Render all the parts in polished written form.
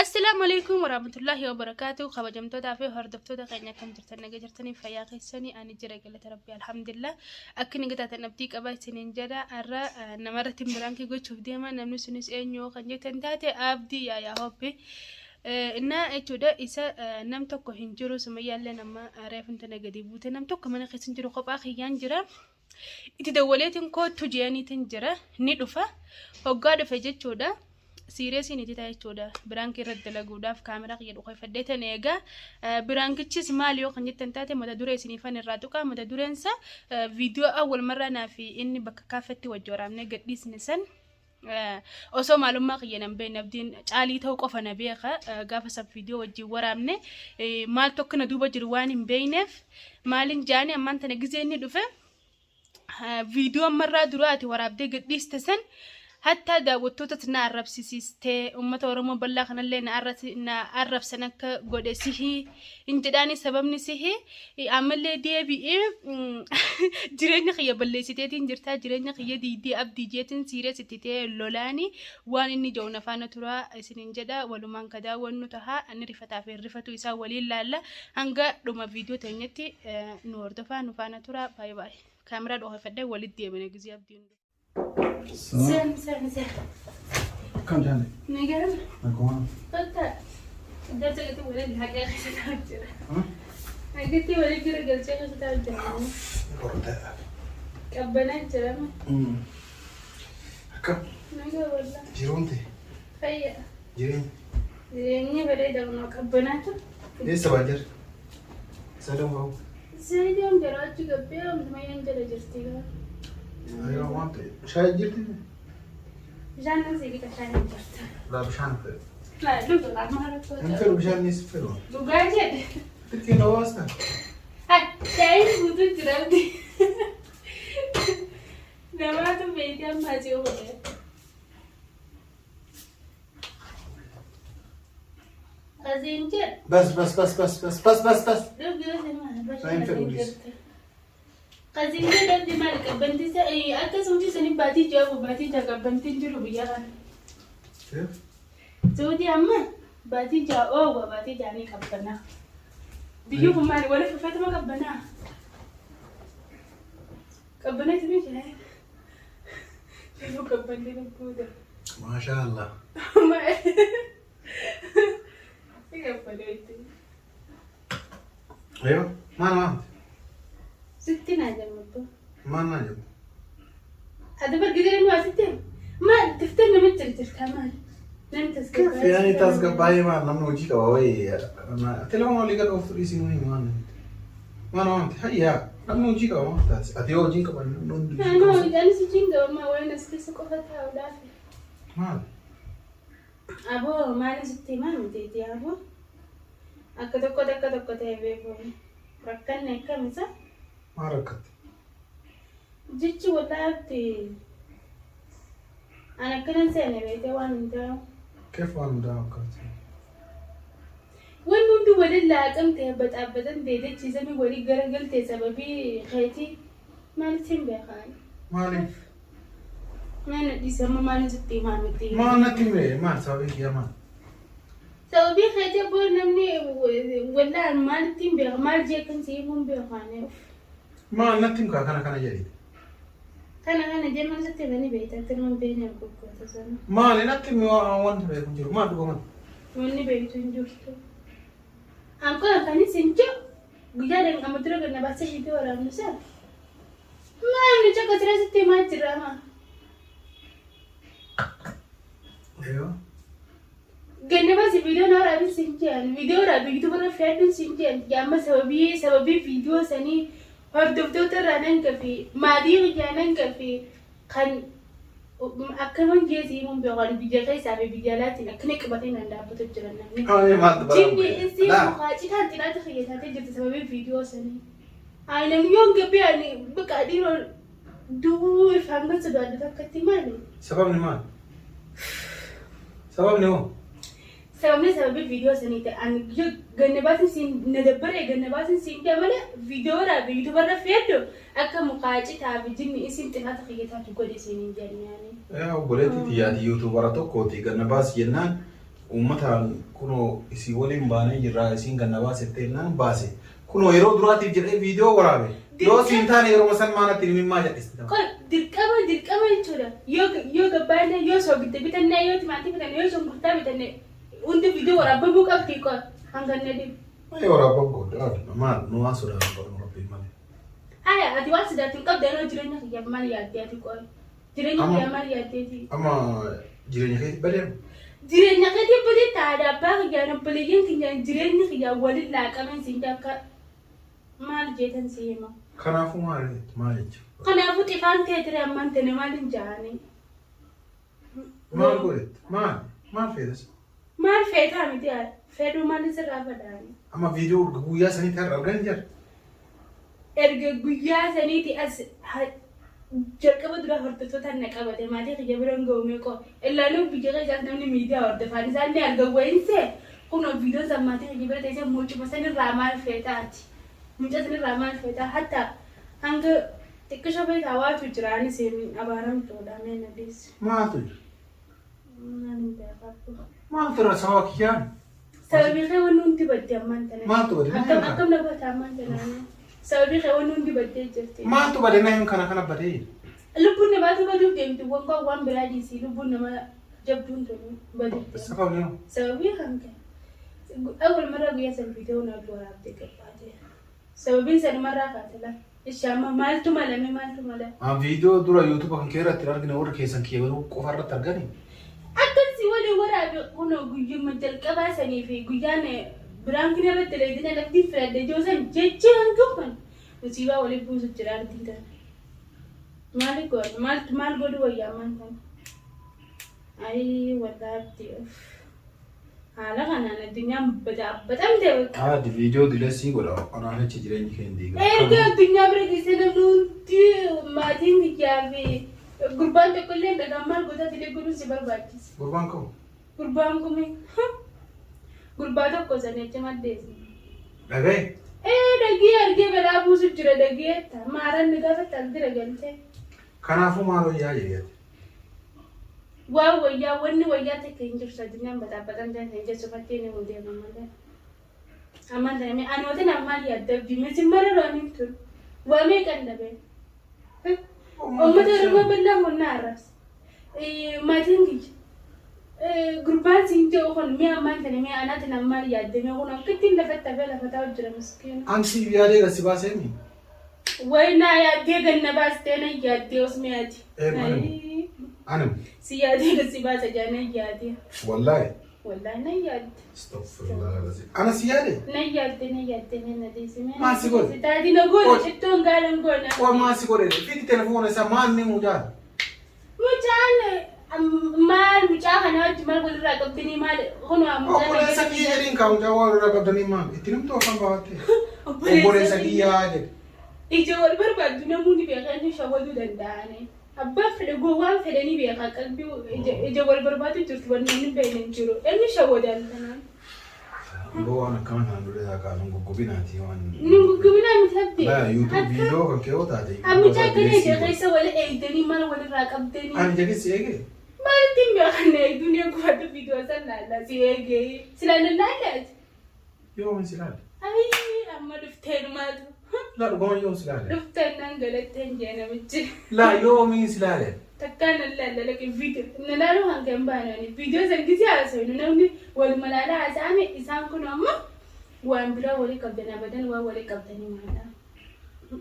Assalaamu alaikum warahmatullahi wabarakaatu. Kabajamtootaa fi hordoftoota keenya, akkam jirtan? Naga jirtanii? Fayyaa keessanii? Ani jira, galata rabbii, alhamdulillah. Akka inni gataatan abdii qaba isiniin jedha. Har'a namarratti prankii gochuuf deema. Namni sunis eenyu kan jettan taate, Abdii Yaayaa Hoppi. Innaa jechuudha, isa nam tokko hin jiru. Sumayyaallee nama reefun tana gadi buute. Nam tokko mana keessa hin jiru, kophaa kiyyaan jira. Itti dawwaleetiin koottu jeeniitiin jira, ni dhufa. Hoggaa dhufe jechuudha, seriousiin itti ta'a jechuudha. Prankii irratti dalaguudhaaf kaameraa kiyya dhukkeffadhee tan eegaa. Prankichis maal yoo kan jettan taate, mata duree isiniifan irraa tuqa. Mata dureensa viidiyoo awwal marraa naa fi inni bakka kaaffetti wajji waraabnee gadhiisne san, osoo maalummaa kiyya nan beekne, Abdiin Caalii ta'uu qofa na beeka. Gaafa san viidiyoo wajjin waraabne, maal tokko na duuba jiru waan hin beekneef, maaliin jaanii ammaan tana gizee inni dhufe, viidiyoo ammarraa duraati waraabdee gadhiiste san hattaa daawwattootas na arrabsisiistee, uummata Oromoo bal'aa kanallee na arrabsan akka godhe sihii hin jedhaani. Sababni sihii ammallee deebi'ee jireenya kiyya balleessiteetiin jirtaa, jireenya kiyya diidee Abdii jeetiin serious itti ta'ee lolaani. Waan inni jedhu nafaana turaa isiniin jedha. Walumaan ka daawwannu tahaa. Inni rifataa fi rifatu isaa waliin laalla. Hanga dhuma viidiyoo teenyatti nu hordofaa, nu faana turaa. Baay'ee baay'ee kaameraa dhoofadhee walitti deebine gizee Abdiin. Sen, sen, sen. Akkam jaalle? Nagaan. Akkuma. Totta. Darsa gati waliin haqee keessa taa'u jira. Haqetti waliin gara galchee keessa taa'u jira. Hordaa. Qabbanaa jira. Akkam? Nagaa wallaa. Jiruun ta'e. Fayya. Jireenya. Jireenyi bareeda, kunoo qabbanaatu. Eessa baa jira? Sadan ba'u. Seejoon jira, achi gabbee ammayyan jala jirti. Ayoo, waan ta'e. Shaayii jirti? Bishaan nan sibiqa, shaayii jirta. Laa, bishaan fedhu. Laa, dhuga qaama rakkoo. Hin fedhu, bishaan nis fedhu. Dhugaa jedhe. Xiqqee na waasta. Hai, shaayiin guutuu jira, Abdi. Namaatu beekee amma asii oole. Asiin jedhe. Bas bas bas bas bas bas bas bas. Dhugi yoo sema. Hin fedhu dhiis. Asiin jedhe, Abdi, maal qabbanti akka suutii sanii baatii 6, baatii 6 qabbantiin jiru biyya kana. Suutii amma baatii 6 oowwa, baatii 6 ni qabbanaa. Biyyi kun maali, waliif uffatuma qabbanaa? Qabbaneetu ni jira. Bifu qabbanni lubbuudha. Maashaa Allah. Qabbaneetti. Ayoo, maal maal? Sitti naa jammattu. Maal naa jedhu? Ati bargidee nu asitti maal tiftee namitti jirta, maal? Namni Kif yaani tasgabbaa'ee, maal, namni hojii qaba wayii. Telefoon olii gad ooftu dhiisii, nuyi maal? Maal waamte? Hayyaa, namni hojii qaba, maal taate? Ati yoo hojii hin qaban, namni hundi hojii Anoo qaba. anis hojiin qaba, waan as keessa qofa taa'uudhaaf. Maal? Aboo, maali sitti himaa mitiiti, aboo? Akka tokko takka tokko ta'e beeku. Rakkanne akkam isa? Maal rakkatte? Jechi wallaatti ani akkanan seene beekee waan hundaa. Kif waan hundaa akkamti? Wanni hundi waliin laaqamte, baxaabbatan ta'e, dachiisanii walii garagalte sababii keetii, maalitti hin beekan? Maaliif? Maal na dhiise amma, maaliin sitti himaa miti? Maal natti hime? Maal sababii kiyya maal? Sababii keetii, abboo, namni wallaan maalitti hin beekan, maal jee kan si himuu hin beekan. Maal natti himkaa, kana kana jedhi. Kana kana jee maal sitti himanii beekta, akka nama hin beekne gurgurta sana. Maali natti himi, wanta beeku hin jiru, maal dhugaman? Wanni beektu hin jirtu. Ankola kanis hin jiru. Guyyaa danqama dura ganna baasee hidhee waraabnu sana. Maal nu caqqa siree sitti himaa jirra maa? Ayoo. Ganna baasee viidiyoo na waraabin siin jedhan. Viidiyoo waraabii YouTube irra fe'adhuun siin jedhan. Amma sababii viidiyoo sanii hordoftoota irraa nan gafi, maatii kiyyaa nan gafi, kan akkaman jeesii himuun beekan biyya keessaa fi biyya alaatiin akkana qabatee naan dhaabbatu jiran namni. Ay, maaltu bara Jinni isii mukaa citaan xinaata kiyya taatee jirti sababii viidiyoo sanii. Ay, namni yoon gabbee ani bakka dhiiroo du'uu ifaan kan sodaadhu takkatti maali? Sababni maal? Sababni hoo? Sababni sababii viidiyoo sanii ta'e. Ani guyyaa ganna baasin siin na dabbaree, ganna baasin siin ta'e malee, viidiyoo waraabe YouTube irra fe'adhu akka mukaa citaa fi jinni isiin xinaata kiyya taatu godhe siin hin jenne ani. Yaa obboleettii xiyyaati, YouTubera tokkooti ganna baas jennaan. Uummataan kunoo isii waliin baanee jirraa isiin ganna baasettee naan baase. Kunoo yeroo duraatiif jedhee viidiyoo waraabe. Yoo siin taane yeroo san maanatti himimmaa jedhiste. Kun dirqama dirqama jechuudha. Yoo gabbaanne, yoo soogidda bitanne, yoo timaatii bitanne, yoo shunkurtaa bitanne, hundi viidiyoo waraabamuu qabdi qofa hanga inni dhibu. Maal waraaban godha? Maal nu waan sodaatu qabnu rabbii malee. Aya, ati waan sodaatu hin qabdu. Anoo jireenya kiyyaaf maal yaaddee ati qofa? Jireenya kiyyaaf maal yaaddeeti? Amma jireenya keetti badeemu. Jireenya keetii badee haadha abbaa kiyyaan obboleeyyan kiyyaan jireenyi kiyyaa waliin laaqameen siin akka maal jeetan si hima. Kanaafuu maal maal jechuudha? Kanaafuu xifaan teetire ammaan tana maal hin jaanii? Maal godhette? Maal? Maal feetas? Maal feetaa miti, fedhuu maal sirraa fadhaani? Amma viidiyoo guyyaa saniitti har'a argan jira. Erga guyyaa saniiti as jalqaba dura hordoftoota na qabate, maatii kiyya bira hin ga'u meeqoo. Ilaaluu biyya keessaas namni miidiyaa hordofaan isaan ni argan wayinsee kunoo viidiyoon san maatii kiyya bira teessee mucuma sanirraa maal feetaati? Mucaa sanirraa maal feetaa? Hatta hanga xiqqisho beekaa waatu jira, anis abaaramtuudha, mee na dhiisi. Maaltu jira? Naan hin beekaa. Maaltu irra sababa kiyyaan? Sababii kee wanni hundi badde ammaan tana. Maaltu badde? Akkam akkam na goota ammaan tana? Sababii kee wanni hundi baddee jirti. Maaltu badee na hin kana kana badee? Lubbuun namaatu baduuf deemti, wankaan waan biraa dhiisi, lubbuun nama jabduun tunu baduuf deemti. Sababni hoo? Sababii kan ka'e. Awwal marraa guyyaa san viidiyoo naaf waraabdee gabbaate. Sababiin sanumarraa kaate la. Ishi amma maaltu malame, maaltu malame? Aan viidiyoo dura YouTube kan kee irratti hin argine, warri keessan kiyya garuu qofa irratti argani. Akkasii waliin waraabe kunoo guyyuma jalqabaa sanii fi guyyaan biraan kun irratti leedina laftiin filadhe joosan jechi hanga kun musiibaa waliin buusu jira ardii tana. Maali godhu, maal maal godhu wayyaa ammaan kana? Ayii wallaatti haala kanaan addunyaan baxaxamte bakka. Haadi viidiyoo dilesii godha onaan achi jireenyi kee hin diigamu. Erga addunyaa bira geessee namni hundi, maatiin kiyyaa fi gurbaan tokko illee dhagaan maal gootaa dilee godhuun si barbaachisa. Gurbaan koo. Gurbaan kumi gurbaa tokko sana jecha maddeesi. Dhagaye. Ee, dhagee argee balaa buusu jira dhageetta. Maaran ni gaafatta as bira galtee. Kanaafuu maal wayyaa jedhee? Waan wayyaa, wanni wayyaa takka hin jirtu, addunyaan baxaabaxamteen hin jirtu fattee ni hundeema malee. Ammaan tana mee anoota naaf maal yaadda abdii miti mara rooniin tun waa meeqan dhabee. Uummata Oromoo bal'aa kun na arrabsa. Maatiin kiyya. Gurbaan siin jedhu kun mi'a ammaan tana mi'a anaati naaf maal yaadde mee kun akka ittiin lafatti hafee lafa taa'u jira miskiina. An siif yaadee gad si baaseemi. Wayi naa yaaddee ganna baastee na yaaddee os mi'aati. Ee, Ani. Si yaadee gad si baasa jaa na yaadee. Wallaahi. Wallaahi na yaadde. Astaghfirullah. Ana si yaade? Na yaadde, na yaadde, na na deesime. Maal si godhe? Taati na goone cittoon gaalan goona. Qoy, maal si godhe? Fidi telefoona isaa, maal ni mucaan? Mucaan maal, mucaa kana wajji maal walirraa qabdanii, maal kunoo mucaa? Obboleessa kiyya jedhiin kaa, mucaa waan irraa qabdanii maal? Itti himtu afaan baafattee. Obboleessa kiyyaa jedhe. Ija wal barbaaddu namoonni beekan inni shawwaduu danda'ani. Abbaan fedhe gowwaan fedhanii beekaa qalbii ija wal barbaadu jirtu wanni namni hin beekne hin jiru. Inni shawwadaan kanaan. Boo, waan akkana kana dura isaa kaasuun guggubinaati waan. Inni guggubinaa miti abdii. Laa, YouTube viidiyoo kan kee yoo taate. Mucaa akkana ija keessa wal eegdanii maal walirraa qabdanii? Ani ija keessa eegee. Maal ittiin beekan eegduun eeguu viidiyoo san laalla si eegee. Silaa laallaati. Yoo si laale. Ayii, amma dhufteenumaatu. Laa, dhuguma yoo si laale. Dhufteen nan galatteen jee namichi. Laa, yoomiin si laale? Takkaan nan laalla, laqe viidiyoo. Na laaluu hanga hin baanani. Viidiyoo san gisee haasofnu namni waluma laalaa haasa'ame, isaan kun ammoo waan biraa walii qabdan abadan, waan walii qabdanii maadha.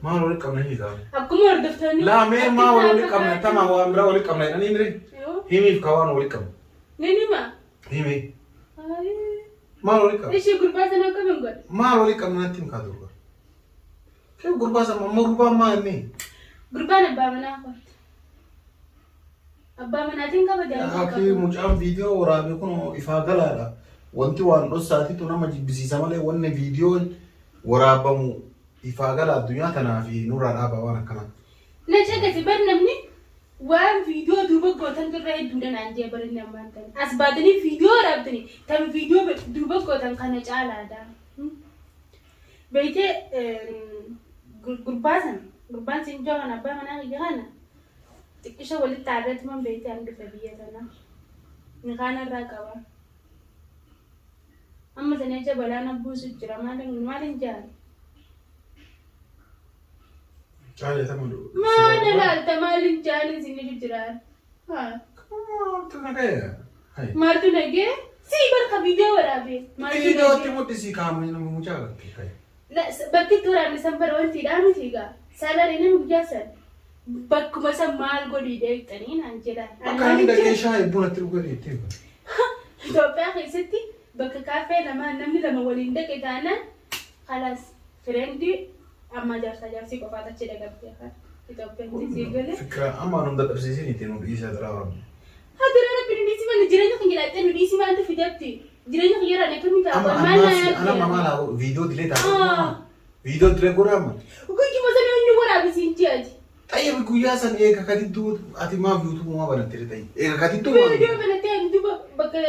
Maal walii qabna himi kaa? Akkuma hordoftoonni. Laa, mee maal walii qabna, tama waan biraa walii qabna jedhanii mire? Himiif ka waan walii qabna. Ni nima. Himi. Maal walii qabna? Ishee gurbaa sana akkam hin godhe? Maal walii qabna natti him kaa durba. Kee gurbaa sana ammoo gurbaan maal inni? Gurbaan abbaa manaa kooti. Abbaa manaatiin qaba jaalala. Akki mucaan viidiyoo waraabe kun ifaa galaadha. Wanti waan dhossaatitu nama jibbisiisa malee wanni viidiyoon waraabamu ifaa gala addunyaa tanaa fi nurraa dhaabaa waan akkanaa. Na caqasi bar, namni waan viidiyoo duuba gootan irra hedduudha naan jee barinni ammaan tan. As baatanii viidiyoo waraabdanii tan viidiyoo duuba gootan kana caalaadha. Beeytee, gurbaa sana, gurbaan siin joo kana, abbaa manaa kiyya kana xiqqisha walitti aarreetuman beeytee an dhufe biyya tana. Nikaan irraa qaba. sana jecha balaan buusu jira. Maal hin jaan? Caalee tama Maal ilaalta maal hin jaan isin jira. Haa. Maaltu nagaya? Maaltu nagee? Si barka viidiyoo waraabe. Maaltu Viidiyootti nagee? mul'isii kaamni nama mucaa galte. Bakki itti waraabne san bara wanti dhaa miti egaa. Saalaan inni guyyaa san. Bakkuma san maal godhii deeqxanii naan jedhan. Bakka inni dhaqee shaayii buna itti dhugatee itti. Itoophiyaa keessatti bakka kaaffee lamaan namni lama waliin dhaqe taanaan خلاص friend amma jaarsaa jaarsii qofaatu achi dhaqabte afaan Itoophiyaatti sii galee. Fikira amma nu dadhabsiisin ittiin nu dhiisaa jira Rabbi. Hadira Rabbi nu dhiisi malee jireenya kiyya laaqxee nu dhiisi maaltu fidatti? Jireenya kiyya irraa akkamii ta'a? Amma Maal naa amma yaadde? maal haa viidiyoo dilee ta'a. Viidiyoo dilee godhama. Guyyuma sana eenyu waraabisiin ji'aati? Xayyib guyyaa san eega kadidduu ati maaf yuutuubumaa banattee ta'e? Eega kadidduu Viidiyoo banattee ani duuba bakka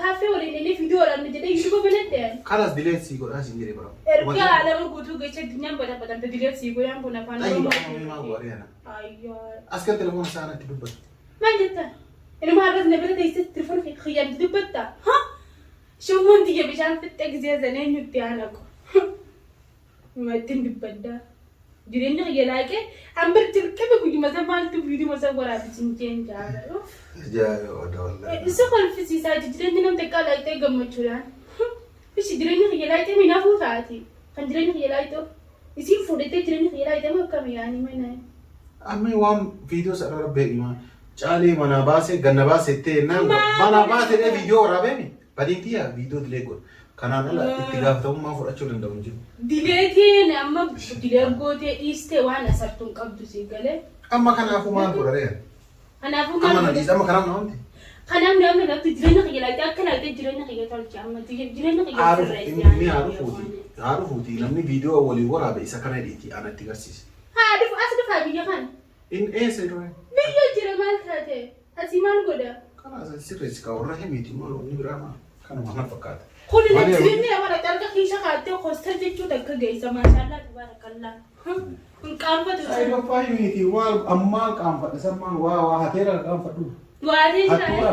kaaffee waliin inni viidiyoo waraabne jedhee yuutuuba banatte ani. خلاص dilee sii godhaa siin jedhee bara. Ergaa alama guutuu gecha addunyaan badhaadhamte dilee sii godhaan kun afaan Xayyib Oromoo. amma maal godhee ana? Ayyaa. As kan telefoona isaa natti dubbatu. Maal jetta? Ilma har'as na bira teessee telefoona kiyyaan dubbatta. Ha? Shimmoon tiyya bishaan fixxee gisee sana eenyutti haa naqu? Ima ittiin dubbaddaa. Jireenya kiyya laaqee hambir jalqabe guyyuma san maaltu viidiyoo san waraabisiin jeen jaala. Ajaa'iba wallahi. Isa kolfisiisaa jireenya nam xiqqaa laaqxee gammachuudhaan. Ishi jireenya kiyya laaqxee minaafuu taati. Kan jireenya kiyya laaqxee isiin fuudhattee jireenya kiyya laaqxee moo akkami yaani mana? Amma waan viidiyoo sana rabbee himaa caalee manaa baasee ganna baasee itti naan manaa baasee viidiyoo waraabee badiin tiyya viidiyoo dilee godha. Kanaan ala itti gaafatamummaa fudhachuu danda'u hin jiru. Dileetiin amma dilee gootee dhiistee waan asartuun qabdu si galee. Amma kanaafuu maal godha ree? Kanaafuu Amma na maal dhiisa amma kanaaf na wanti. Kanaaf namni nafti jireenya kiyya laaqxee akka laaqxee jireenya kiyya tolche amma jireenya kiyya sirreessi. Inni haa dhufuuti. Haa dhufuuti namni viidiyoo waliin waraabe isa kana hidhiiti anatti garsiise. Haa dhufu as dhufaa biyya kana. Inni eessa jiru? Biyya jira maal taate? Asii maal godha? Kanaas sirreessi kaa warra himiiti maal wanni biraa maal kanuma na fakkaata. Kun jireenya nama laaqxee harka kiisha kaattee koostar jechuu takka geessa maashaallah tabaarakallaa. Hin qaanfatu. Saayibaffaa himiiti maal ammaa qaanfadhe sammaan waa waa hateera qaanfadhu. Waatee jira. Hattuudha.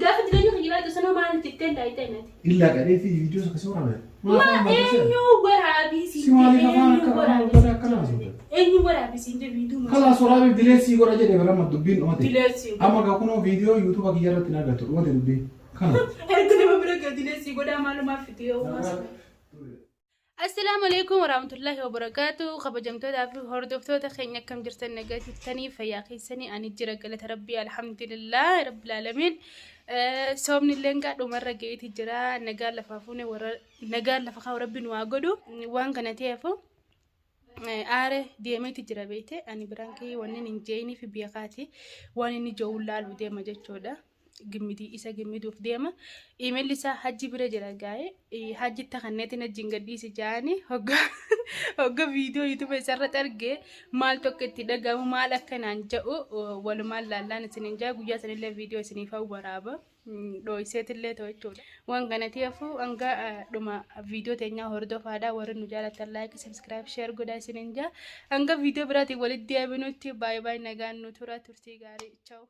Gaafa jireenya kiyya laaqxee sana maal jettee laaqxee nati? Illa gadhee fi viidiyoo akkasii waraabe. Ma eenyu waraabii Si maaliif afaan akka akka nama siin jedhu? Eenyu waraabii siin jedhu viidiyoo خلاص waraabe dilee sii godha jedhee bara dubbiin dhumate. Dilee sii godha. Amma gaa kunoo viidiyoo yuutuuba kiyya irratti hin argattu dhumate dubbiin. Kana. Erga nama bira gadi dilee sii godhaa maalumaaf fiti yoo uumas. Assalaamu alaikum warahmatullahi wabarakaatu. Kabajamtootaa fi hordoftoota keenya akkam jirtan? Nagaa jirtanii? Fayyaa keessanii? Ani jira galata Rabbii, alhamdulillah rabbil aalamiin. Soomni illee gaa dhumarra ga'eeti jira. Nagaan lafaa fuune warra nagaan lafa kaa'u Rabbi nu haa godhu. Waan kana ta'eef aare deemeeti jira beekte ani biraan ka'ee wanni hin jeeyinii fi beekaati waan inni jiru laalu deema jechuudha. Gimmidii isa gimmiduuf deema. Imeelli isaa hajji bira jira gaa'e. Hajjitti kanneetiin hajjiin gadhiisi jaanii hogga hogga viidiyoo yuutuuba isarratti arge maal tokko itti dhagahamu maal akkanaan jedhu walumaan laallaan isiniin jaa guyyaa sanillee viidiyoo isiniif waraaba. Dhooyseetillee ta'u jechuudha. Waan kana ta'eef hanga dhuma viidiyoo teenyaa hordofaadha. Warri nu jaalatan like, subscribe, share godhaa isiniin jaa. Hanga viidiyoo biraatiin walitti deebinutti baay'ee baay'ee nagaan nu tura turtii gaarii. Ciao.